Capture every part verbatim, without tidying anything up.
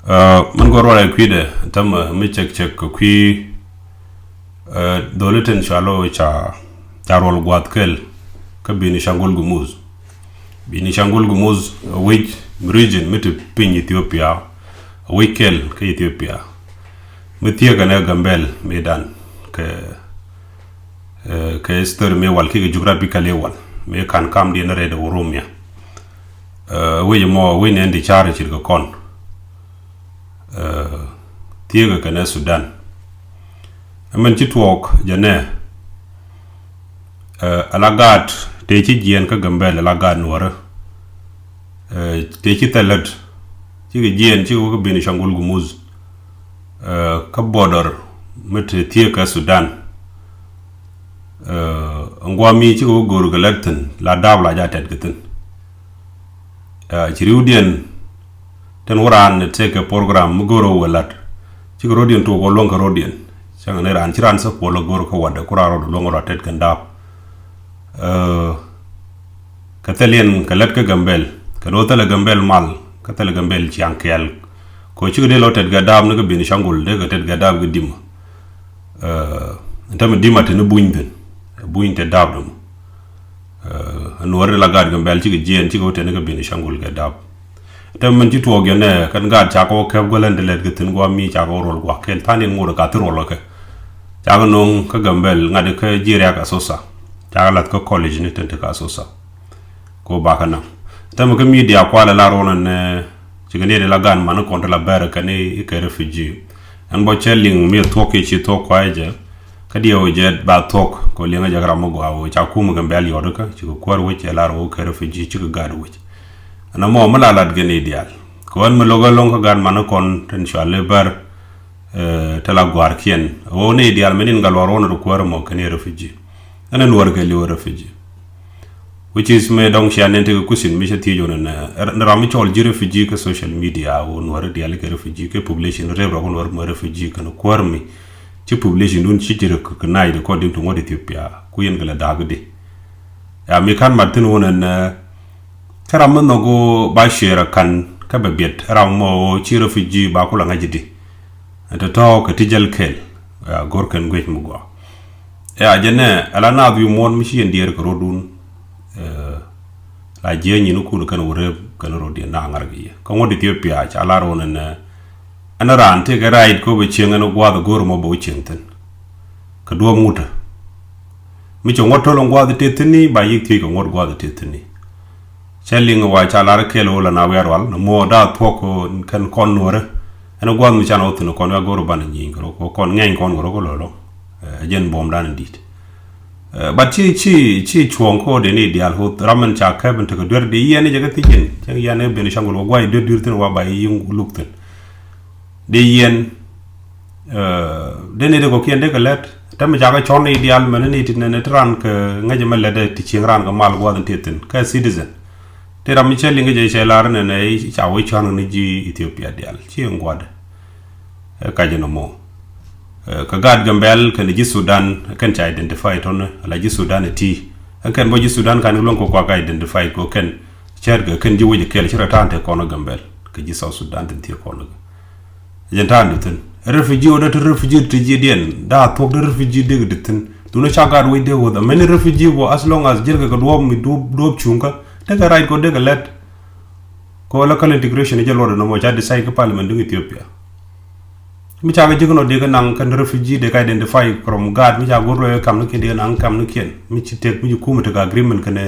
Min gɔ̱r ruac kui̱dɛ tämɛ mi cɛk cɛk kɛ kui̱ dholi tin cua lo ca ca ruɔl gua̱th kɛl kä Benishangul Gumuz. Benishangul Gumuz a wec mi region mi ti piny Ethiopia, a wec kɛl kä Ethiopia. Mi thiekɛ nɛ Gambel mi dan kɛ kɛ history mi wal kikɛ geographically wal mi kan kam diɛn rɛd Oromia. Wec mɔ wec nɛn di car cir kɛ kɔn thiekɛ kɛnɛ Sudan. Ɛmɛn ci tuɔɔk jɛ nɛ ala gaat tëë ci jiɛɛn kä Gambel ala gaat nuɔrä tëë ci thɛlät cikɛ jiɛɛn cikɛ wä kä Benishangul Gumuz kä border mi te thiek kɛ Sudan. Ɛn guami cikɛ wä go̱o̱r kɛ lät thi̱n la daap la ja tɛt kɛ thi̱n. Ci riwdiɛn tin wä raan ni tekɛ program mi go̱o̱r wä lat cikɛ rodiɛn tuɔk wä luäŋ kɛ rodiɛn. Cäŋ ni raan ci raan sä puɔl go̱o̱r kɛ wadɛ ku raan rɔd luäŋ rɔ tɛt kɛ daap. Kɛ thɛliɛn kɛ lät kä Gambel kɛ do̱ thɛlɛ Gambel mal kä thɛlɛ Gambel ciaŋ kɛɛl. Kɛ cikɛ dee lɔ tɛt kɛ daap ni kä Benishangul dee kɛ tɛt kɛ daap kɛ dimä. Ɛn tämɛ dimä teni buny thi̱n buny tɛ daap dom. Ɛn nuɔri la gaat Gambel cikɛ jiɛɛn cikɛ wä teni kä Benishangul kɛ daap. Tämɛ min ci tuɔɔk jɛ nɛ kɛn gaat cakɛ wä kɛp guäl ɛn ti lɛt kɛ thi̱n guam mi cakɛ wä ruɔl guak kɛl tha̱a̱n in ŋot ɛ ka thi ruɔl ɛ kɛ. Cakɛ no̱o̱ŋ kä Gambel ŋa̱t kä ji̱ riak Asosa. Cakɛ lath kä college ni tin ti kä Asosa. Ko bakä naŋ tämɛ kä media kualɛ la ruɔn ɛn cikɛ ni di la gan man kɔn ti la bɛr kɛn i kɛ refugee. Ɛn bɔ cɛ liŋ mi thuɔk ki ci thuɔk kuay jɛ. Kä diɛ wä jɛ ba thuɔk ko liŋ jɛ ram mi gua wä ca kum Gambel yɔt kä cikɛ kuäär wä cɛ la ruɔ kɛ refugee cikɛ gat wä. Ɛn mɔ mi la lat gɛ ni dial ko ɛn mi lo̱k ɛlɔŋ kä gan man kɔn tin cual i bɛr. Te la gua̱a̱rkiɛn ɣöö ni diaal mi nin gal wä ruɔn rɔ kuäär mɔ kɛn i̱ refugee. Ɛn ɛn wär kɛ liw refugee. Which is mi dɔŋ cia nɛn tekɛ question mi cɛ thiec ɣöö ni ram mi cɔl ji̱ refugee kɛ social media ɣöö nuɔr diaal kɛ refugee kɛ population rep rɔ kɛ nuɔr mɔ refugee kɛn kuäär mi ci population dun ci ji̱ recognize according to ŋuɔ̱t Ethiopia ku yɛn kɛ lɛ da̱a̱k di. Ya mi kan mat thin ɣöö nɛn kä ram mi nhɔk ɣöö ba share kan kä bɛ biɛt ram mɔ ɣöö ci refugee ba ku la ŋa̱c di. Ɛn tɔ̱tɔ̱ kɛ ti jäl kɛl ɛ a go̱r kɛn guic mi gɔaa. Ɛ a jɛ nɛ ɛ la naath wi̱i̱ muɔ̱ɔ̱n mi ci yɛn diɛɛr kɛ ro̱dun. La jiɛ nyin kun kɛn wä rep kɛn ro̱diɛn na ŋa̱r kɛ yɛ kä ŋuɔ̱t Ethiopia ca lar wä nɛ nɛ. Ɛn raan tëëkɛ right kɛ wä bɛ cieŋ ɛn gua̱a̱th go̱r mɔ bɛ wä cieŋ thi̱n. Kɛ duɔ̱ɔ̱p ŋutɛ mi cɛ ŋuɔ̱t to̱l ɛn gua̱a̱th tëë thi̱n ni ba yiëk thiec kɛ ŋuɔ̱t gua̱a̱th tëë thi̱n ni. Cɛ liŋ wa ca lar kɛl wä la na wiar wal na muɔ da̱a̱ thuɔ̱k kɛn kɔn nuɔrɛ. Ɛn gua̱a̱th mi can wä thi̱n kɔn wiar go̱r banɛ nyieny kɛ rɔ kɔn ŋɛny kɔn kɛ rɔ kɛ lɔlɔ. Ɛ jɛn buɔ̱m dan in di̱t. But ci ci ci cuɔ̱ɔ̱ŋ kɛ wä deni diaal hoth ram in ca kɛp in tekɛ duer di yɛn jɛ kɛ thiec in cɛ yɛn ɛ ben caŋ kɛ rɔ guay duer duer thi̱n wa ba yi yiŋ luk thi̱n. Di yɛn. Deni di kɔkiɛn dee kɛ lɛt tɛmɛ ca kɛ cɔn ni diaal mɛn ni ti nɛn ti ran kɛ ŋäcɛ mɛ lɛt ti cieŋ ran kɛ mal gua̱th in ti thi̱n kɛ citizen. Ti ram mi cɛ liŋ kɛ jɛ cɛ lar nɛn ɛ ca wä cuan ni ji̱ Ethiopia diaal ci in gua̱dɛ. Ɛ kac in ɔmɔ. Kɛ gaat Gambel kɛn ji̱ Sudan kɛn ca identify tɔn ala ji̱ Sudan ɛ ti. Ɛn kɛn bɔ ji̱ Sudan kan luɔ̱ŋ kɛ kuak identify kɛ kɛn cɛɛt kɛ kɛn ji̱ wec kɛl ci rɛ ta̱a̱n te kɔn Gambel kɛ ji̱ South Sudan tin thiee kɔn kɛ. Jɛn ta̱a̱n di thi̱n refugee wä dee ti refugee ti ji̱ diɛn daa thuɔ̱k dee refugee dee kɛ di thi̱n. Dhunä ca gaat wec dee wä dha many refugee wä as long as jiɛl kɛ kɛ duɔ̱ɔ̱p mi duɔ̱ɔ̱p cuŋkä dee kɛ right kɔ dee kɛ lɛt. Kɔ local integration jɛ luɔt nɔmɔ ca decide kä parliament duŋ Ethiopia. Mi ca kɛ ji̱ kɛ nɔ dee kɛ naŋ kɛn refugee dee kɛ identify from gaat mi ca go̱r luɔy kam ni kiɛn dee kɛ naŋ kam ni kiɛn mi ci tek mi ci kum tek agreement kɛnɛ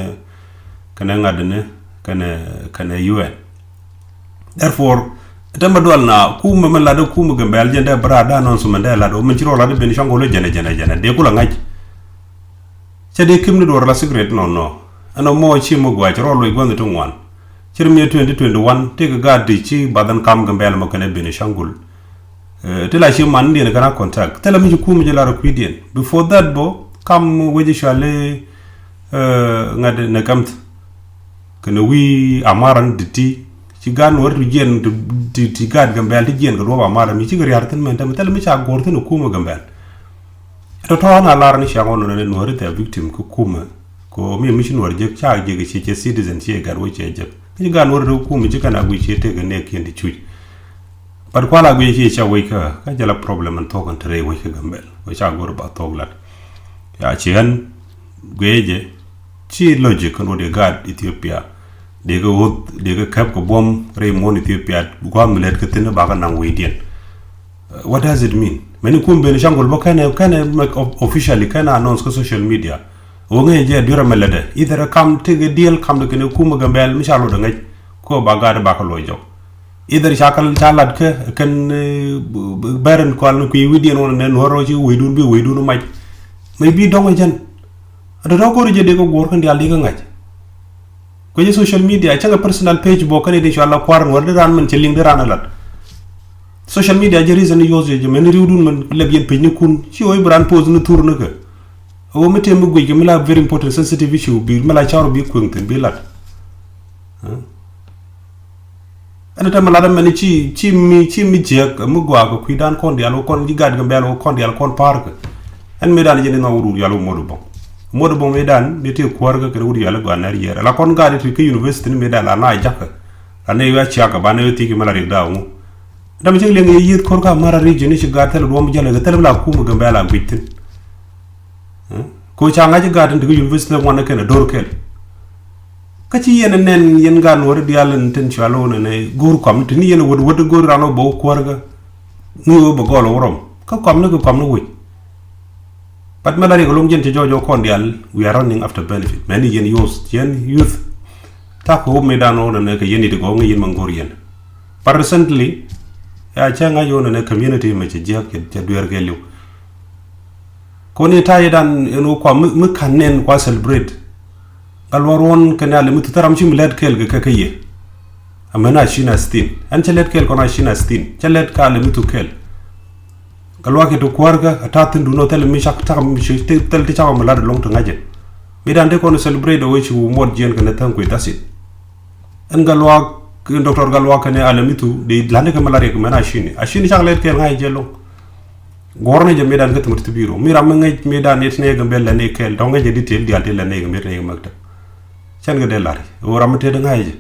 kɛnɛ ŋa̱t ni kɛnɛ kɛnɛ U N. Therefore tɛmɛ dual na kumɛ mɛ lat kumɛ Gambel jɛn dee bra da nɔn sumɛ dee lat o mɛ ci rɔ lat ben cɔŋ kolo jɛnɛ jɛnɛ jɛnɛ dee kula ŋa̱c. Cɛ dee kim ni duɔr la secret nɔn nɔ ɛn ɔ mɔ ci mɛ guac rɔ loc gua̱n ti ŋuan. Cir miɛ twenty twenty one ti kɛ gaat di ci bath ɛn kam Gambel mɔ kɛnɛ ben cɔŋ kol. Ti la ci man diɛn kɛn a contact thilɛ mi ci kum ci lar kui̱diɛn before that bɔ kam wec cuali. Ŋa̱t nɛ käm kɛnɛ wi̱i̱ amaran di̱t ti ci gaat nuɔ̱r ti jiɛn ti gaat Gambel ti jiɛn kɛ duɔ̱p amaran mi cikɛ ria̱r thi̱n mɛn tɛmɛ thilɛ mi ca guɔ̱r thi̱n ɛ kumɛ Gambel. Tɔ̱tɔ̱ an a lar ni ciaŋ ɣɔn nɔnɛ nuɔ̱ri thɛ victim kä kumɛ. Kɛ mi mi ci nuɔ̱r jek ca jek ci cɛ citizen ci gat wec cɛ jek kä ci gat nuɔ̱ri ti kumɛ ci kɛn a guic ci tek kɛ nɛɛkiɛn ti cuc. But kuala guic ci ca wec kä, kä jɛ la problem in thuɔk in te rɛy wec kä Gambɛl. Wec ca go̱r ba thuɔk lat. Ya ci ɣän guic jɛ, ci logic kɛn wä di gaat Ethiopia. Di kɛ wuth, di kɛ kɛp kɛ buɔm rɛy muɔ̱n Ethiopia. Guam mi lɛt kä thin ba kɛ naŋ wecdiɛn. Uh, what does it mean? Mɛni kum ben cangul bä kɛnɛ, kɛnɛ mɛ of-, officially, kɛnɛ announce kä social media. Wä ŋäc jɛ duer ɛmɛ lätdɛ. Either kam tekɛ deal, kam tekɛ ni kum ɛ Gambɛl, mi ca lot ɛ ŋäc. Kɔ ba gaat ba kɛ luɔc jɔk. Either ca kɛ, ca lat kɛ, kɛn, eh, b-, b-, bɛr in kual ni kui̱ wi̱diɛn wä nɛ nuɔr rɔ ci wecdun bi wecdun mac. Maybe dɔŋ ɛ jɛn. Adɔ̱ dɔ̱ go̱r jɛ dee kɛ guɔ̱r kɛn diaal dee kɛ ŋa̱c. Kuecä social media, cäŋɛ personal page bɔ kɛn i̱ di cual la kua̱r nuɔr di raan mɛn cɛ liŋ di raan ɛ lat. Social media jɛ reason ni yuɔth jɛ jɛ mɛn riwdun mɛn lɛp yɛn page ni kun. Ci ɣöö i̱ bi raan post ni thur ni kɛ. Ɣöö mi tëë mi guic kɛ mi la very important sensitive issue bi mi la ca̱r bi kueŋ thi̱n bi lat. Ɛn tɛmɛ lat ɛmɛn ci, ci mi, ci mi jiäk mi gɔaa kɛ kui̱dan kɔn diaal wä kɔn ji̱ gat Gambɛl wä kɔn diaal kɔn pa̱a̱r kɛ. Ɛn mëëdan jɛ ni nhɔk wut wut yal wä muɔt bɔŋ. Muɔt bɔŋ mëëdan ni ti kuäär kɛ kɛn wut yal gɔaa nɛr yiɛɛr. Ala kɔn gat ti kä university ni mëëdan la na jakä. La ni wä ciak kɛ ba ni wä thi̱k mi la rik daa ŋu. Dam cik liŋ yɛ yieth kɔr ka mara region ni ci gat thil duɔm jälɛ kɛ thil bi la kum Gambɛl a guic thi̱n. Ko ca ŋa̱c i̱ gaat in ti kä university ŋuan kɛn a do̱r kɛl. Kä ci yɛn a nɛn yɛn gaat nuɔ̱ri diaal in tin cua lo̱o̱n ɛn ɛ go̱o̱r kɔm ti ni yɛn a wät wät go̱o̱r ran wä bä wä kuäär kä. Ŋi̱i̱ wä bä gɔl wä rɔm kä kɔm ni kɛ kɔm ni wec. But mɛ la riɛk lo̱ŋ jɛn ci jɔɔc wä kɔn diaal, we are running after benefit. Mɛ ni yɛn youth, yɛn youth. Thak kɛ wä mëëdan wä nɛ kɛ yɛn it gɔɔŋ yɛn mɛ go̱o̱r yɛn. But recently ya cä ŋa̱c wä nɛ community mɛ cɛ jiäk cɛ dueer kɛ liw. Koni ta̱yɛ dan ɛn wä kua mi, mi kan nɛn kua celebrate. Gal wä ruɔn kɛn alɛ mi thuth ram ci mi lɛt kɛɛl kɛ kɛ kɛ yɛ. Amɛn a cin a thin ɛn cɛ lɛt kɛɛl kɔn a cin a thin cɛ lɛt ka alɛ mi thuth kɛɛl. Gal wä kɛ ti kuäär kɛ a ta̱a̱ thin dun ɔ thɛl mi cak tak mi ci thɛl ti cak ɔ mi lat ɛlɔŋ ti ŋa̱cɛ. Mi dan ti kɔn celebrate ɔ wee ci wä muɔt jiɛn kɛn ɛ tha̱a̱ŋ kui̱, that's it. Ɛn Gatluak, ɛn Doctor Gatluak kɛnɛ Alamitu di la̱t ni kɛ malaria kɛ mɛn a cini. A cini cak lɛt kɛɛl ŋa̱c jɛ loŋ. Guɔ̱r ni jɛ mëëdan kä thimɛ ti biro. Mi ram mi ŋäc mëëdan ni ti nɛ kɛ mbel lɛ ni kɛɛl. Dɔ̱ŋ ŋäc jɛ di tëël diaal ti lɛ ni kɛ mbel ni kɛ mäk tɛk. Cɛn kɛ dee la̱t. Wä ram mi tëë di ŋa̱c jɛ.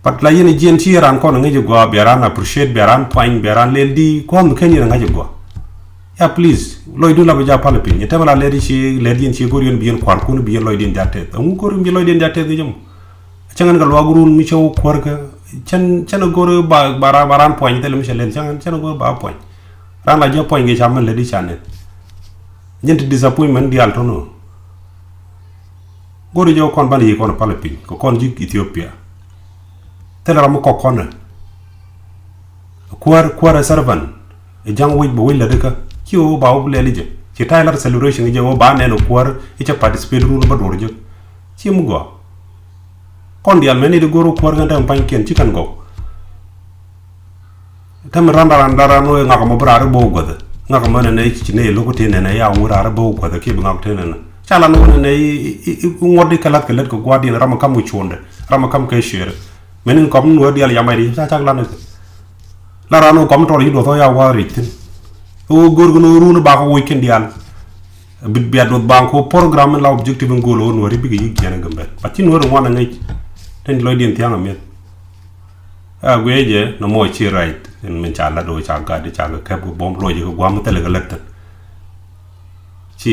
But la yɛn jiɛn ci ran kɔn ŋäc jɛ gɔaa bia ran appreciate, bia ran puany, bia ran lɛl di kua̱n mi kɛn yɛn ŋa̱c jɛ gɔaa. Ya please, lɔcdu la bi ja pal piny. Tɛmɛ la lɛt ci, lɛt yɛn ci go̱r yɛn bi yɛn kuarkun bi yɛn lɔcdiɛn ja tɛth. Ɛŋu go̱r yɛn bi lɔcdiɛn ja tɛth kɛ jɛ mɔ. Cäŋ ɛn kɛ luak run mi cɛ wä kuäär kä. Cɛn, cɛn ɛ go̱r ba, ba ra, ba ran puany thilɛ mi cɛ lɛl. Cäŋ ɛn, cɛn ɛ go̱r ba puany. Ran la jɛ puany kɛ ca mɛn lɛt i̱ ca nɛn. Jɛn ti disappointment diaal tɔnɔ. Go̱r jɛ wä kɔn ban yi kɔn pal piny kɛ kɔn ji̱ Ethiopia. Thilɛ ram mi kɔk kɔn ɛ. Kuäär, kuäär ɛ servant. Ɛ ja̱ŋ wec bɛ wec lät ikä. Ci wä ba wä lɛl i̱ jɛ. Ci ta̱a̱ lat celebration i̱ jɛ wä ba nɛn ɛ kuäär i̱ cɛ participate run bä duɔr jek. Ci mi gɔaa. Kɔn diaal mɛn i̱ di go̱r wä kuäär kɛn tɛm pa̱nykiɛn ci kɛn gɔw. Tɛm ran daran daran wä ŋak mɔ bi raar i̱ bä wä guäthɛ. Ŋak mɔ nɛn ɛ ci nɛ lo̱k ti nɛn ɛ ya wä raar i̱ bä wä guäthɛ kiɛ bi ŋak ti nɛn. Ca lan wä nɛn ɛ i̱, i̱, i̱ ŋuɔ̱t i̱ kɛ lath kɛ lät kɛ gua̱a̱r diɛn ram ɛ kam wä cuɔ̱ndɛ. Ram ɛ kam kɛ cuɛɛrɛ. Mɛn in kɔm ni wä diaal yamay di ca cak lan i̱. La ran wä kɔm tɔr yi duɔth ɔ ya wa ric thin. Wä go̱r gɛ ni wä run ba kɛ woc kɛn diaal. Bit bia duɔth ba kɛ program in la objective in goal wä nuɔri bikɛ yik jiɛn a Gambɛl. But ci nuɔri ŋuan a ŋic. Tin lɔcdiɛn thiaŋ a miɛth. A guiɛ jɛ nɔmɔ ci right in min ca lat wä ca gat ca kɛ kɛp kɛ bom lɔc kɛ guam thilɛ kɛ lät thin. Ci